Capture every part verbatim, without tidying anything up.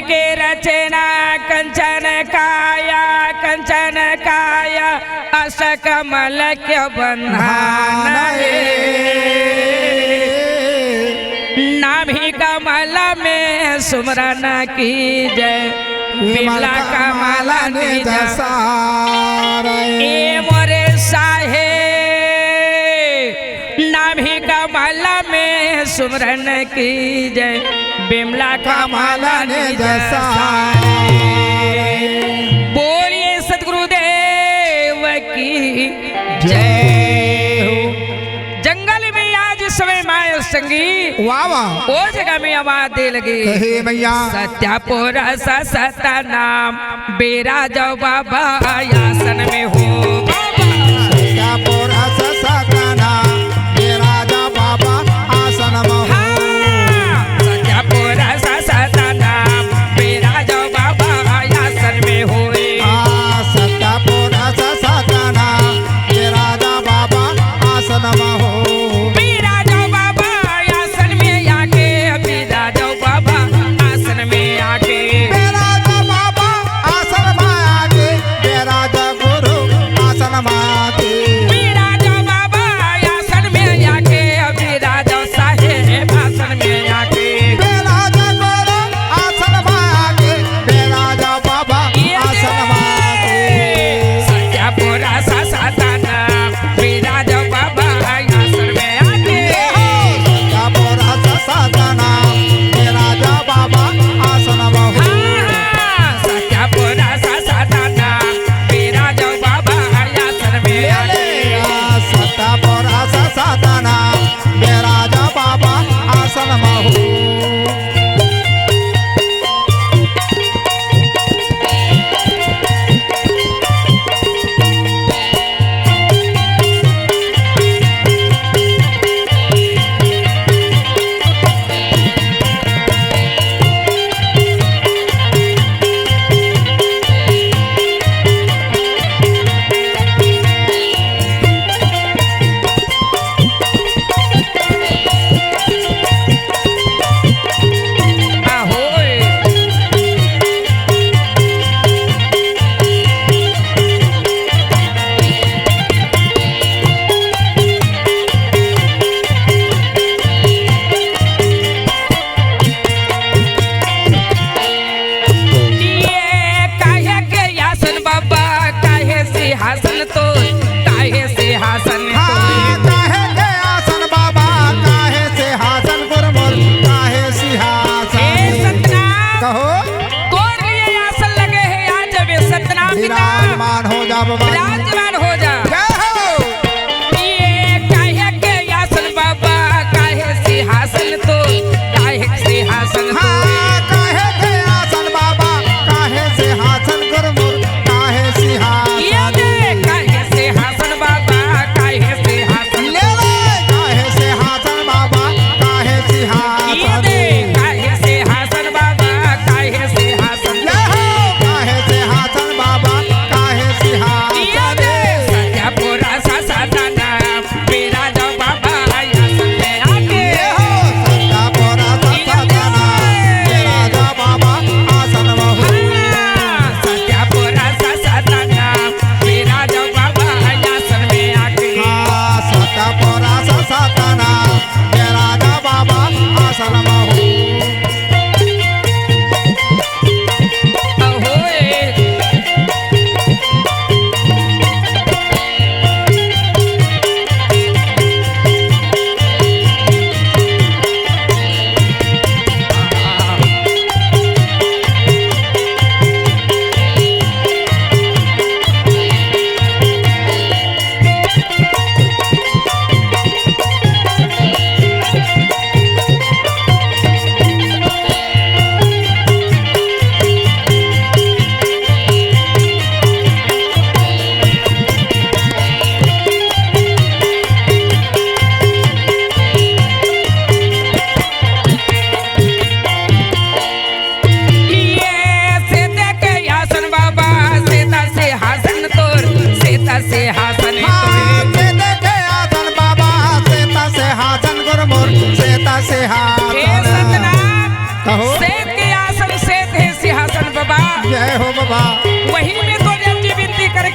के रचना कंचन काया, कंचन काया अष्टकमल के बंधन हे। नाभि कमल में सुमरन कीजे, विमल कमल निज सार। ए मोरे साहेब, नाभि कमल में सुमरन कीजे, विमल कमल निज सार। बोलिए सतगुरुदेव की जय हो। जंगल में आज समय माय संगी वाह, वाह। ओ जगह में आवाज दे लगे। कहे मैया। सत्य पुरुष सतनाम, बिराजो बाबा आसन में हो। सत्य पुरुष सतनाम, बिराजो बाबा आसन में हो। हाँ, सत्य पुरुष सतनाम, बिराजो बाबा आसन में होए। आ, सत्य पुरुष सतनाम, बिराजो बाबा आसन में हो। बिराजो बाबा आसन में आके, बिराजो बाबा आसन में आके। बिराजो बाबा आसन में आके, बिराजो गुरु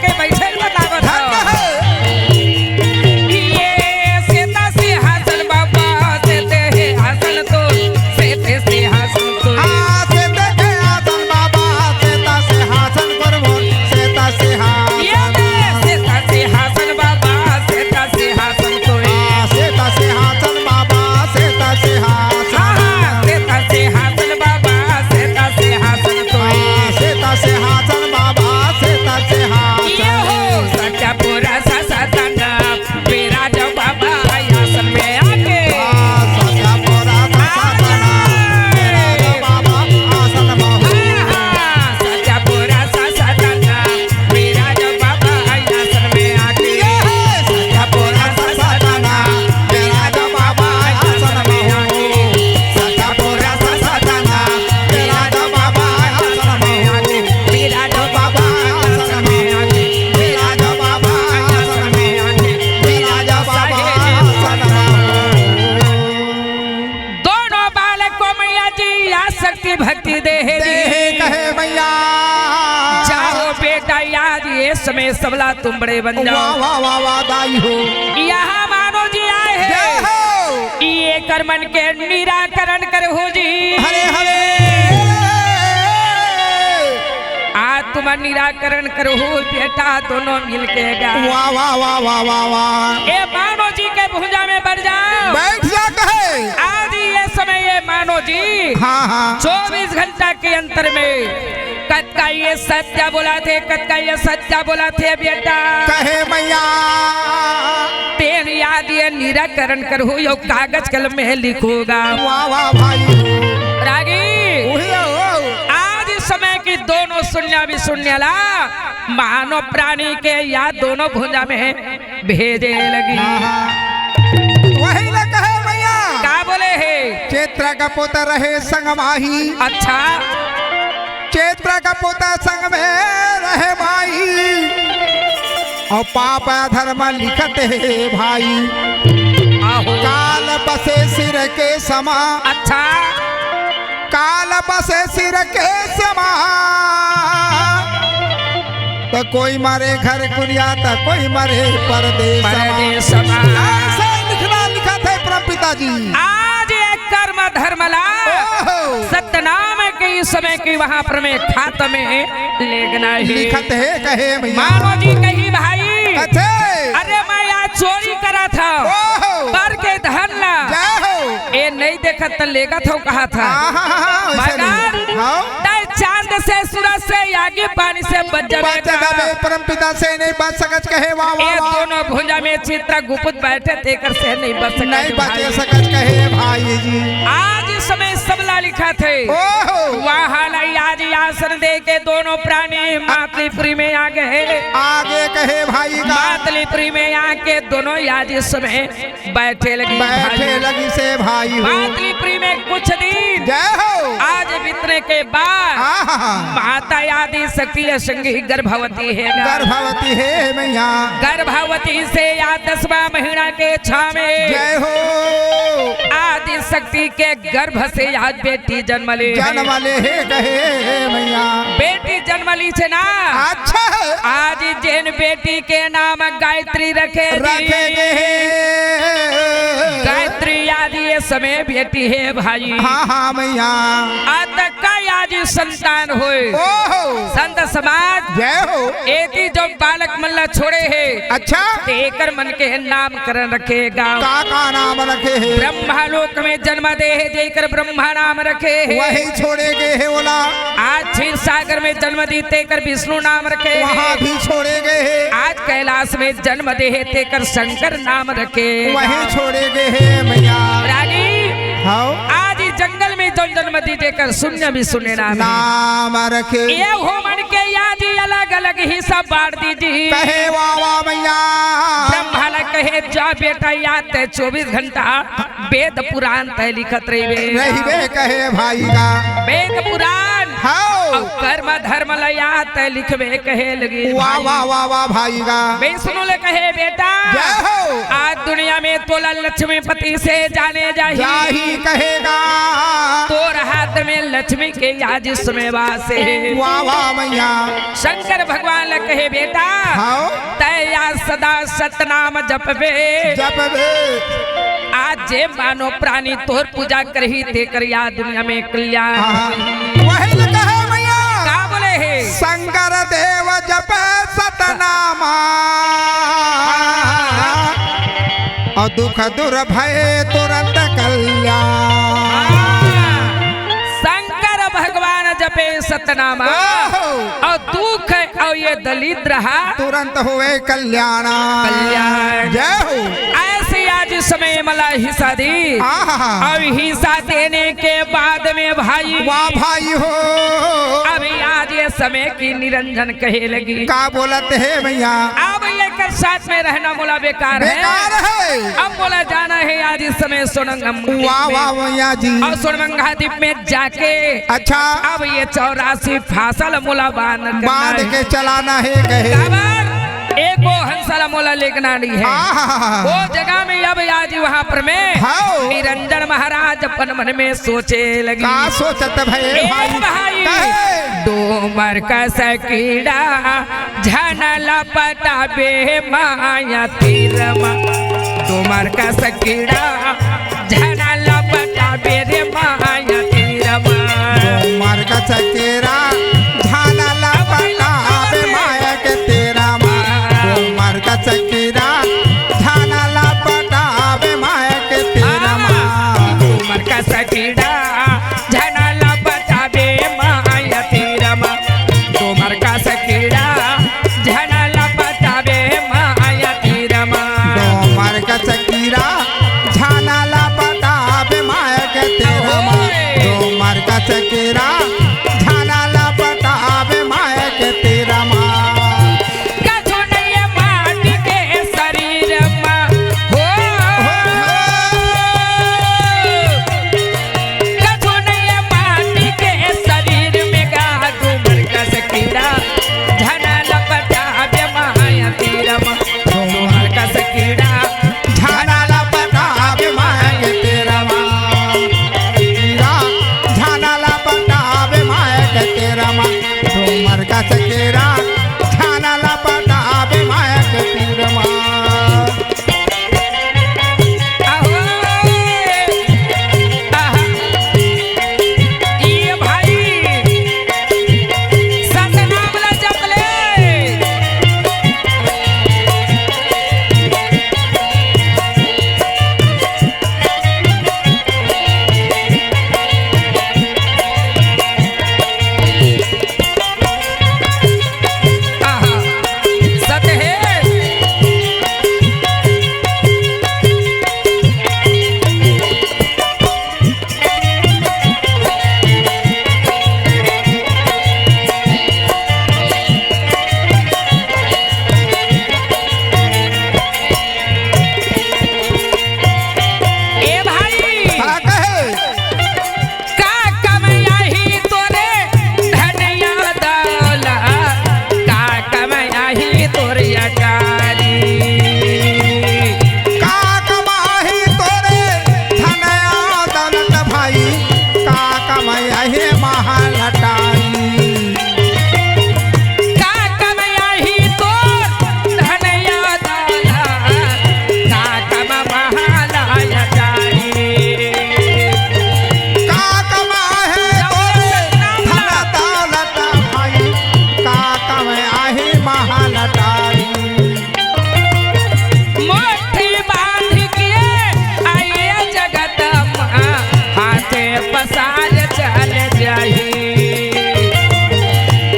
के बैठे ल बतावत हव। धन्य हे। ये सेता सिंहासन बाबा, सेते हे आसन तो, सेते सिंहासन तो। आ, सेते हे आसन बाबा, सेता सिंहासन पर मोर, सेता सिंहासन। ये दे, सेता सिंहासन बाबा, सेता सिंहासन तो। आ, सेता सिंहासन बाबा, सेता सिंहासन। हाँ, हाँ, सेता सिंहासन बाबा, सेता सिंहासन तो। आ, सेता सिंहासन बाबा, सेता सिंहासन। ये हो, सच्चा पूरा सा सतना, विराज बाबा आसन में आके। आ, सच्चा पूरा सा सतना, विराज बाबा आसन में हो। हाँ, हाँ, सच्चा पूरा सा सतना, विराज बाबा आसन में आके। ये है सच्चा पूरा सा सतना, विराज बाबा आसन में हो। सच्चा पूरा सा सतना, विराज बाबा आसन में हो। विराज बाबा आसन में आके, विराज बाबा आसन में आके, विराज बाबा आसन में हो। दोनों बालक को मैया जी या शक्ति भक्ति दे हे दे हे जी। कहे मैया। जाओ बेटा, आज ये समय सबला तुम बड़े बन जाओ। वाह, वाह, वाह, वाह, दाई हो। यहाँ मानो जी आए हे। जय हो। ये कर मन के निराकरण कर हो जी। हरे, हरे। आज तुम निराकरण कर हो बेटा, दोनों मिल के गा। वाह, वाह, वाह, वाह, वाह, वाह। ए मानो जी के भुजा में बैठ जाओ। बैठ जा कहे। आज ये समय ये मानो जी। हाँ, हाँ। चौबीस घंटा के अंतर में कतका ये सत्य बोला थे, कतका ये सत्य बोला थे बेटा। कहे मैया। तेन याद ये निराकरण करहु, यो कागज कलम में लिखोगा। वाह, वाह भाई। रागी। उही हो। आज इस समय की दोनों सुन्या भी सुन्या ला, मानव प्राणी के या दोनों भुजा में भेजे लगी। हाँ, हाँ। वही ला कहे मैया। का बोले हे? चैत्र का पोता रहे संग माही। अच्छा। चैत्र का पोता संग में रहे माई। अउ पाप धर्म लिखत हे भाई। आहो। काल बसे सिर के समा। अच्छा। काल बसे सिर के समा। त कोई मरे घर कुरिया, त कोई मरे परदेस मा। परदेस मा। ऐसे लिखना लिखत हे परम पिता जी। आज ये कर्म धर्म ला ओहो। सतनाम के इस समय के वहाँ पर में खात में लेगना हे। लिखत हे कहे मैया। मानो जी कही भाई। अच्छे। अरे मैं आज चोरी करा था। ओहो। पर के धन ला। जय हो। ए नहीं देखत त लेगत हो कहा था। हाँ, हाँ, हाँ, हाँ, वैसे मगर नहीं। हाँ। तय चांद से, सूरज से, आगी पानी से बच जावे बच का। जावे, परम पिता से नहीं बच सकत कहे, वाह, वाह, ए वाह। दोनों भुजा में चित्रगुप्त बैठे, तेकर से नहीं बच सकत नहीं बचे भाई। सकत कहे भाई जी। आज इस समय सबला लिखत हे। ओहो। वहाँ लाई आज आसन दे के दोनों प्राणी मातलीपुरी में आ गए। आगे कहे भाई का। मातलीपुरी में आके दोनों आज इस समय बैठे लगी बैठे भाई। लगी से भाई हो। मातलीपुरी में कुछ दिन जय हो। आज बीतने के बाद हाँ, हाँ, हाँ। माता आदि शक्ति असंगी गर्भवती हे गा। गर्भवती हे मैया। गर्भवती से या दसवां महीना के छावे जय हो। आदि शक्ति के गर्भ से आज बेटी जन्म ले हे। जन्म ले हे कहे मैया। बेटी जन्म ली छे ना। अच्छा। आज जेन बेटी के नाम गायत्री रखे रखे जी। गे हे। गायत्री आज ये समय बेटी हे भाई। हाँ, हाँ, मैया। आज तक का आज संतान होए। ओहो। संत समाज जय हो। एती जो बालक मन ला छोड़े हे। अच्छा। तेकर मन के नामकरण रखे गा। का, का नाम रखे हे? ब्रह्मा लोक में जन्म दे हे, जेकर ब्रह्मा नाम रखे हे। वही छोड़े गे हे ओला। आज क्षीर सागर में जन्म दी, तेकर विष्णु नाम रखे हे। वहाँ भी छोड़े गे हे। आज कैलाश में जन्म दे हे, तेकर शंकर नाम रखे हे। वही छोड़े गे हे मैया। रागी। हाँ। आज ही जंगल में जो जन्म दी, तेकर शून्य भी शून्य नाम हे। नाम रखे। ये हो मन के याद ही अलग अलग ही सब बांट दीजिए। कहे वाह वाह मैया। ब्रह्मा ला कहे जा बेटा याद ते चौबीस घंटा वेद पुराण तय लिखत रहिबे। रहिबे कहे भाई का। वेद पुराण। हाँ। अउ कर्म धर्म ला याद तय लिखबे कहे लगी वाह, भाई। वाह, वाह, वाह भाई का। वैष्णो ले कहे बेटा। जय हो। आज दुनिया में तोला लक्ष्मीपति से जाने जाही। जाही कहेगा। तोर हाथ में लक्ष्मी के आज समय वास हे। वाह, वाह, मैया। शंकर भगवान ल कहे, "बेटा, हव। तैं या सदा सतनाम जपबे। जपबे। आज जे मानव प्राणी तोर पूजा करही, तेकर या दुनिया में कल्याण।" हाँ, हाँ। वही ल कहे, मैया। का बोले हे? शंकर देव जपे सतनामा। अउ दुख दूर भय तुरंत कल्याण। हाँ। शंकर भगवान जपे सतनामा। ओहो। अउ दुख अउ ये दलिद्र हा तुरंत होवे कल्याण। कल्याण। जय हो। ऐसे आज समय मला हिस्सा दी। आहा। अउ हिस्सा देने के बाद में भाई। वाह भाई हो। अभी आज ये समय की निरंजन कहे लगी। का बोलत हे मैया? अब एकर साथ में रहना मोला बेकार हे। बेकार हे। अब मोला जाना हे आज इस समय सोनंगम वाह, वाह, मैया जी। अउ सोनमंगा दीप में जाके अच्छा। अब ये चौरासी फांसा ल मोला बांध करना बांध हे। के चलाना हे कहे। काबर? एको हंसा ल मोला लेगना नइ हे। आहा। वो जगह में अब आज वहां पर में हव। निरंजन महाराज अपन मन में सोचे लगी। का सोचत भय ए भाई? भाई, कहे। डोमर कस कीड़ा झन लपटाबे माया तीर मा। डोमर कस कीड़ा झन लपटाबे रे माया तीर मा। डोमर कस कीड़ा झन लपटाबे माया के तीर मा। डोमर कस कीड़ा झन लपटाबे माया के तीर मा। डोमर कस कीड़ा झन लपटाबे माया तीर मा। डोमर कस कीड़ा झन लपटाबे माया तीर मा। डोमर कस कीड़ा झन लपटाबे माया के तीर मा। ओए। डोमर कस कीड़ा झन लपटाबे माया के तीर मा। कछु नइ हे माटी के शरीर मा, हो। कछु नइ हे माटी के शरीर में गा, डोमर कस कीड़ा झन लपटाबे माया तीर मा। डोमर कस कीड़ा झन लपटाबे माया तीर मा। कीड़ा झन लपटाबे माया तीर मा। डोमर कस कीड़ा झन लपटाबे माया तीर मा। आहो, आहा, ये भाई, सतनाम ला जप ले। आहा, सत हे। ए भाई, हाँ, कहे। का कम आही तोरे धनिया दौलत, का कम आही तोरे अटारी। का कम आही तोरे धनिया दौलत भाई, का कम आही महल अटारी। का कम आही तोर धनिया दौलत, का कम महल अटारी। का कम आहे तोरे धन दौलत भाई, का कम आहे महल अटारी। मुट्ठी बांध के आए जगत मा, हाथे पसार चल जाही।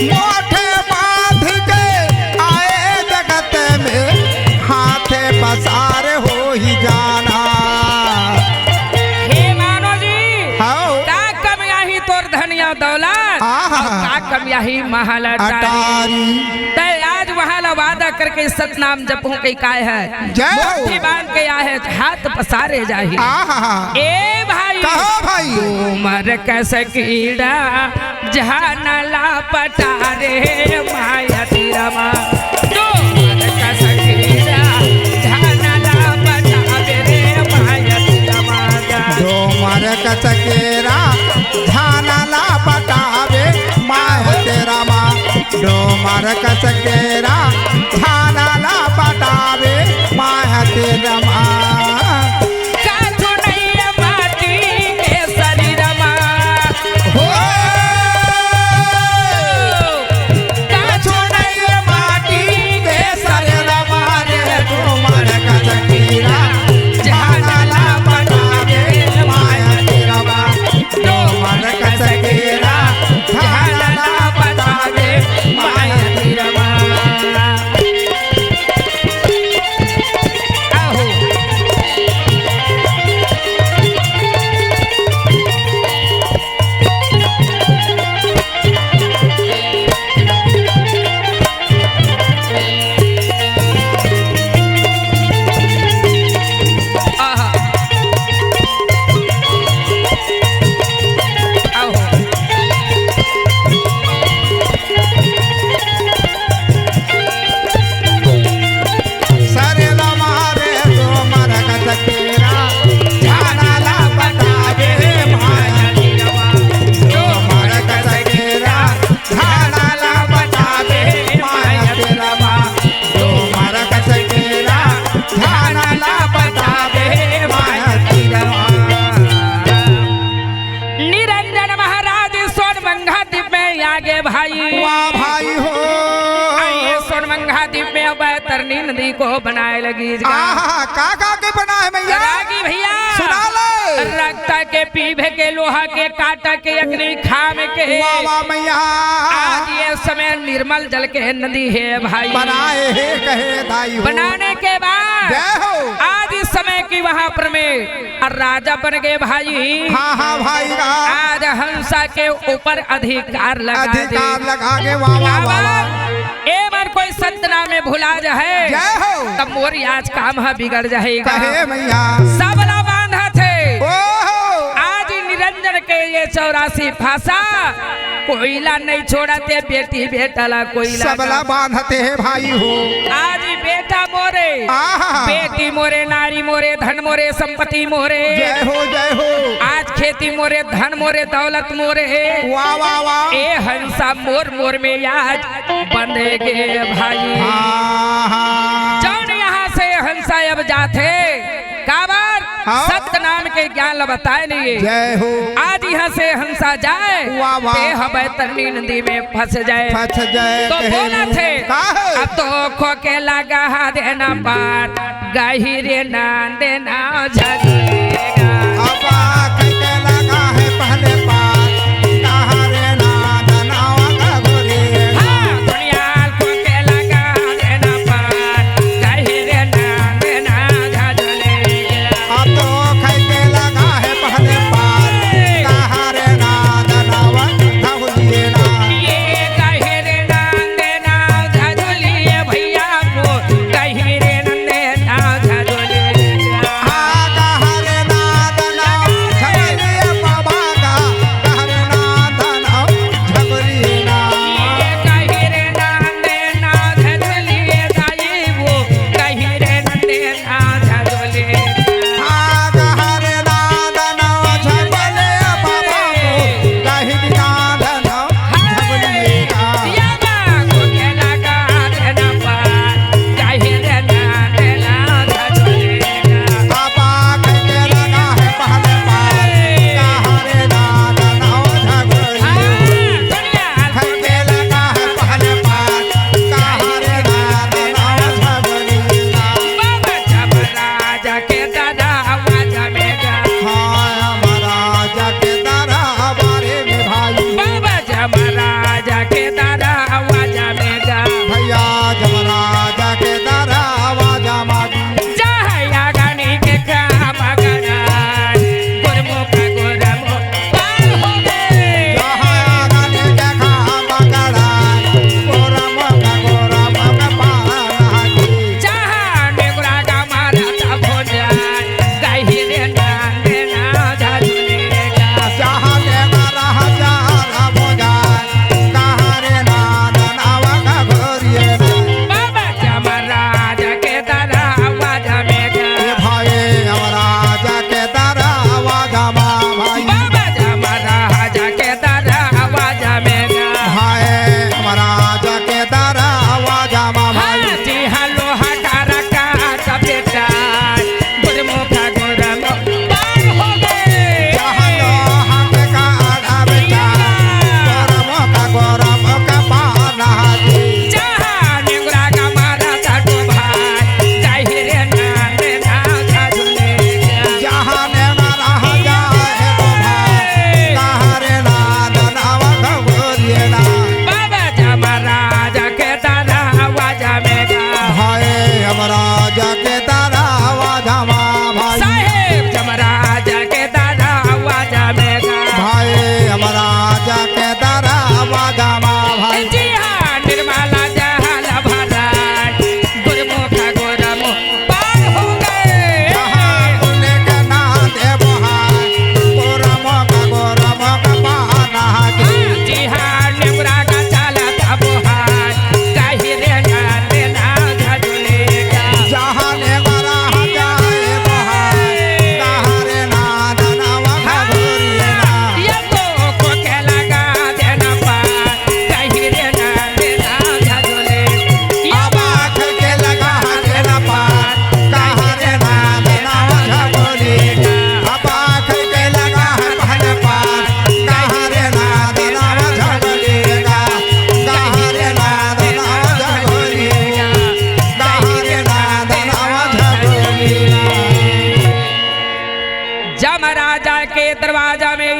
मुट्ठी बांध के आए जगत में, हाथे पसार होही जाना। हे मानो जी, हव। का कम आही तोर धनिया दौलत, आहा। अउ का कम आही महल अटारी। अटारी। तैं आज वहाँ ला वादा करके सतनाम जपहूँ कहि काय हे। जय हो। मुट्ठी बांध के आहे, हाथ पसारे जाही। आहा। ए भाई। कहो भाई। डोमर कस कीड़ा झन लपटाबे माया तीर मा। डोमर कस कीड़ा झन लपटाबे रे माया तीर मा। डोमर कस कीड़ा झन लप डोमर कस केरा झाना ला पटावे माया तेरा माँ। कछु नइ माटी के शरीर मा। हो। कछु नइ माटी के शरीर मा रे, डोमर कस केरा झाना ला पटावे माया तेरा माँ। डोमर कस केरा झाना ला पटावे माया तेरा माँ। आहो। आहा। आहो। सरे ला मारे डोमर कस केरा, झाना ला पटावे माया तेरा माँ। डोमर कस केरा, झाना ला पटावे माया तेरा माँ। डोमर कस केरा, झाना ला पटावे माया तेरा माँ। निरंजन महाराज सोनमंगा दीप में आगे भाई। वाह भाई हो। आइए सोनमंगा दीप में अब तरनी नदी को बनाए लगी। आहा, का का के बना है मैया? रागी भैया। सुना ले। रक्त के पीबे के, लोहा के काटा के, अग्नि खाम के। वाह, वाह, मैया। आज ये समय निर्मल जल के नदी है भाई। बनाए हे कहे दाई हो। बनाने के बाद जय हो। आज इस समय की वहां पर में और राजा बन गए भाई। हाँ, हाँ, भाई राम। आज हंसा के ऊपर अधिकार लगा दे। अधिकार लगा के, वाह, वाह, क्या वाह, वाह। बात? ए मन कोई सतनाम में भुला जाए, जय हो। तब मोर आज काम ह बिगड़ जाएगा। कहे मैया। सबला बांधा थे। ओहो। आज निरंजन के ये चौरासी फांसा, कोई ला नहीं छोड़ाथे, बेटी बेटा ला कोई ला सबला ना। बांधत हे भाई हो। आज बेटा मोरे, आहा। बेटी मोरे, नारी मोरे, धन मोरे, संपत्ति मोरे। जय हो, जय हो। आज खेती मोरे, धन मोरे, दौलत मोरे। वाह, वाह, वाह। ए हंसा मोर, मोर में आज बंधे गे भाई। हाँ, हाँ। जौन यहाँ से हंसा अब जाथे, काबर? हाँ। सत नाम के ज्ञान ल बताए नहीं। जय हो। आज यहाँ से हंसा जाए, वाह, वाह। ते ह बैतरनी नदी में फंस जाए। फंस जाए, तो कहे बोला थे, का है? अब तो खोके लगा हा देना पार, गहिरे नांद नाव झगुरेगा। अब खोके लगा है पहले पार, गहिरे नांद नाव झगुरेगा। हाँ, दुनिया खोके लगा देना पार, गहिरे नांद नाव झगुरेगा। अब तो खोके लगा है पहले पार, गहिरे नांद नाव झगुरेगा। ये गहिरे नांद नाव झगुरेगा भैया, वो गहिरे नांद नाव झगुरेगा। हाँ, गहिरे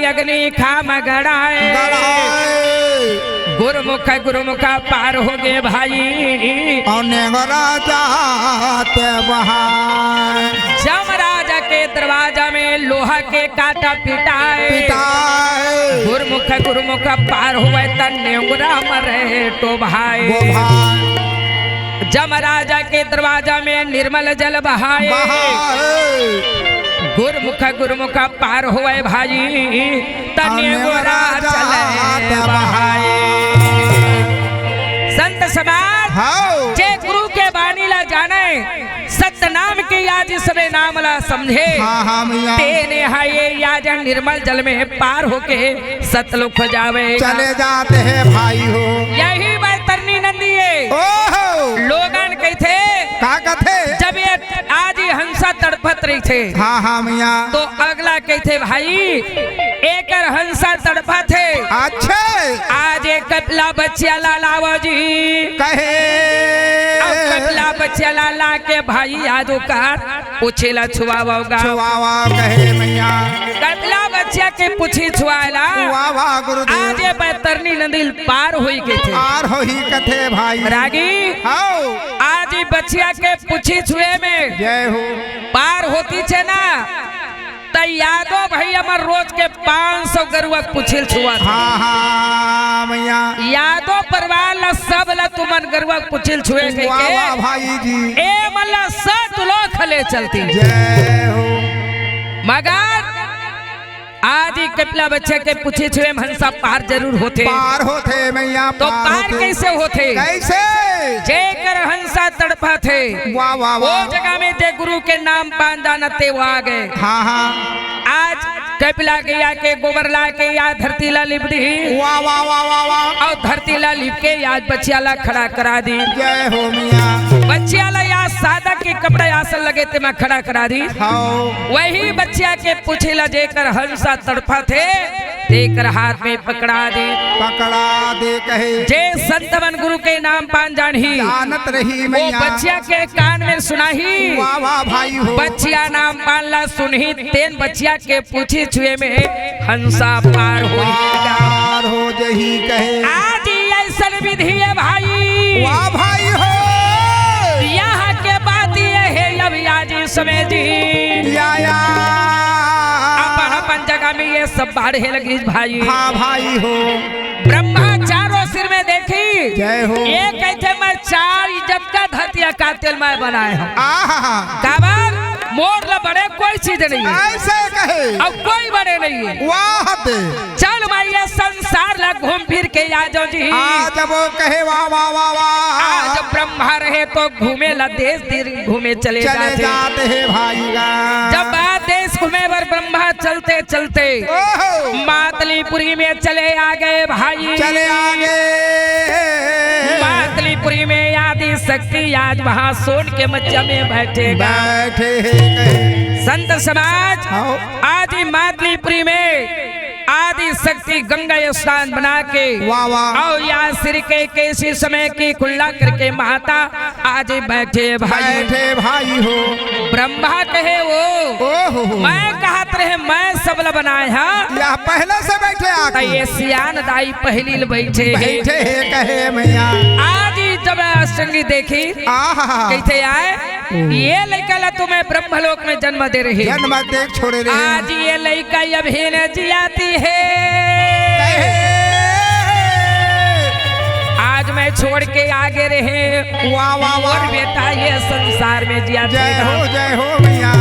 अग्नि खाम गड़ाए। गड़ाए। गुरुमुख, गुरुमुख पार हो गे भाई। अउ नेंगरा जात बहाए। जमराजा के दरवाजा में लोहा के कांटा पिटाए। पिटाए। गुरुमुख, गुरुमुख पार होवय त नेंगरा मरे टोभाए। टोभाए। जमराजा के दरवाजा में निर्मल जल बहाए। बहाए। गुरुमुख, गुरुमुख पार होवय भाई, त अउ नेंगरा नेंगरा चले जात बहाए। बहाए। संत समाज, हव। जे गुरु के बानी ला जाने, सतनाम के या जिस सबे नाम ला समझे, हाँ, हाँ, मैया। तेने हा ये या जन निर्मल जल में पार होके सतलोक हो जावे। चले जात हे भाई हो। यही बैतरनी नंदी हे। ओहो। लोगन कहिथे, का कथे? जब ये आज ही हंसा तड़पत रहिथे, हाँ, हाँ, मैया। तो अगला कहिथे, भाई, एकर हंसा तड़पत हे। अच्छा। आज एक कपिला बछिया ला लावो जी। कहे। अब कपिला बछिया ला ला के भाई आज ओकर पूछी ला छुआवो गा। छुआवा कहे मैया। कपिला बछिया के पूछी छुआए ला। वाह, वाह, गुरुदेव। आज ये बैतरनी नदी पार होई कहिथे। पार होही कथे भाई। रागी। हव। आज ही बछिया के पूछी छुए में जय हो। पार होतिस हे ना, त यादव भई हमर रोज के पाँच सौ गरुवा के पूछी ल छुआथे। हाँ, हाँ, मैया। यादव परिवार ला सब ला तुमन गरुवा के पूछी ल छुए कहिके। वाह, वाह, भाई जी। ए मन ला सतलोक ले चलतिस। जय हो। मगर आज ही कपिला बछिया के पूछी छुए म हंसा पार जरूर होथे। पार होथे मैया, तो पार पार होथे। कइसे होथे? कइसे? जेकर हंसा तड़पथे। वाह, वाह, वो वाह। जगह में जे गुरु के नाम पान जानत हे, वो आ गे। हाँ, हाँ। आज कपिला गैया के गोबर ला के या धरती ला लिप दिही। वाह, वाह, वाह, वाह, वाह। अउ धरती ला लिप के या बछिया ला खड़ा करा दिही। जय हो मैया। बछिया ला या सादा के कपड़ा आसन लगे तेमा खड़ा करा दिही। हव। वही बछिया के पूछी ला जेकर हंसा तड़पथे, तेकर हाथ में पकड़ा दे। पकड़ा दे कहे। जे संत मन गुरु के नाम पान जानही, जानत रही वो मैया। बछिया के कान में सुनाही। वाह, वाह, भाई हो। बछिया नाम पान ला सुनही, तेन बछिया के पूछी छुए में हंसा पार होही। पार हो जही कहे। आज ही अइसन विधि हे भाई। वाह, भाई हो। यहाँ के बात ये हे, अब आज ही समय जी। या, या। अपन, अपन जगह में ये सब बाढ़े लगिस भाई। हाँ भाई हो। ब्रह्मा चारों सिर में देखी। जय हो। ये कहिथे मैं चार इज्जत का धरती का तेल मैं बनाए हँव। आहा। काबर मोर ला बड़े कोई चीज नहीं हे। अइसे कहे। अउ कोई बड़े नहीं हे। वाह बे। चल मैं ये संसार ला घूम फिर के आ जाँव जी। आ जबो कहे वाह, वाह, वाह, वाह। आज ब्रह्मा रहे तो घूमे ला देश दिन घूमे चले चले जाते। जाते हे भाई गा। जब बात देश घूमे बर ब्रह्मा चलते चलते ओहो। मातलीपुरी में चले आ गए भाई। चले आ गए। मातलीपुरी में आदि शक्ति आज वहाँ सोन के मच्चा में बैठे गा। बैठे हे कहे। संत समाज हाँ। आज ही मातलीपुरी में आदि शक्ति गंगा स्नान बना के वाह, वाह। अउ या सिर के केसी समय की खुला करके माता आज बैठे भाई। बैठे भाई हो। ब्रह्मा कहे ओ, ओहो हो। मैं कहत रहे मैं सब ल बनाए हँव। या पहले से बैठे आके। त ये सियान दाई पहिली ल बैठे हे। बैठे हे कहे मैया। आज ही जब संगी देखी, आहा। कहिथे आय, ये लइका ला तो मैं ब्रह्मलोक में जन्म दे रहे। जन्म दे छोड़े रहे। आज ये लइका अभी न जियाती हे। कहे। आज मैं छोड़ के आगे रहे। वाह, वाह, वाह। अउ बेटा ये संसार में जियाती हे। जय हो, जय हो मैया।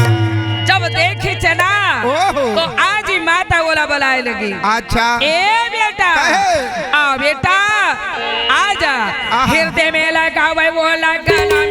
जब देखिस ना, ओहो। तो आज ही माता ओला बलाए लगी। अच्छा। ए बेटा। कहे। आ बेटा, आ जा। आहा। हृदय में लगावे वो लगन।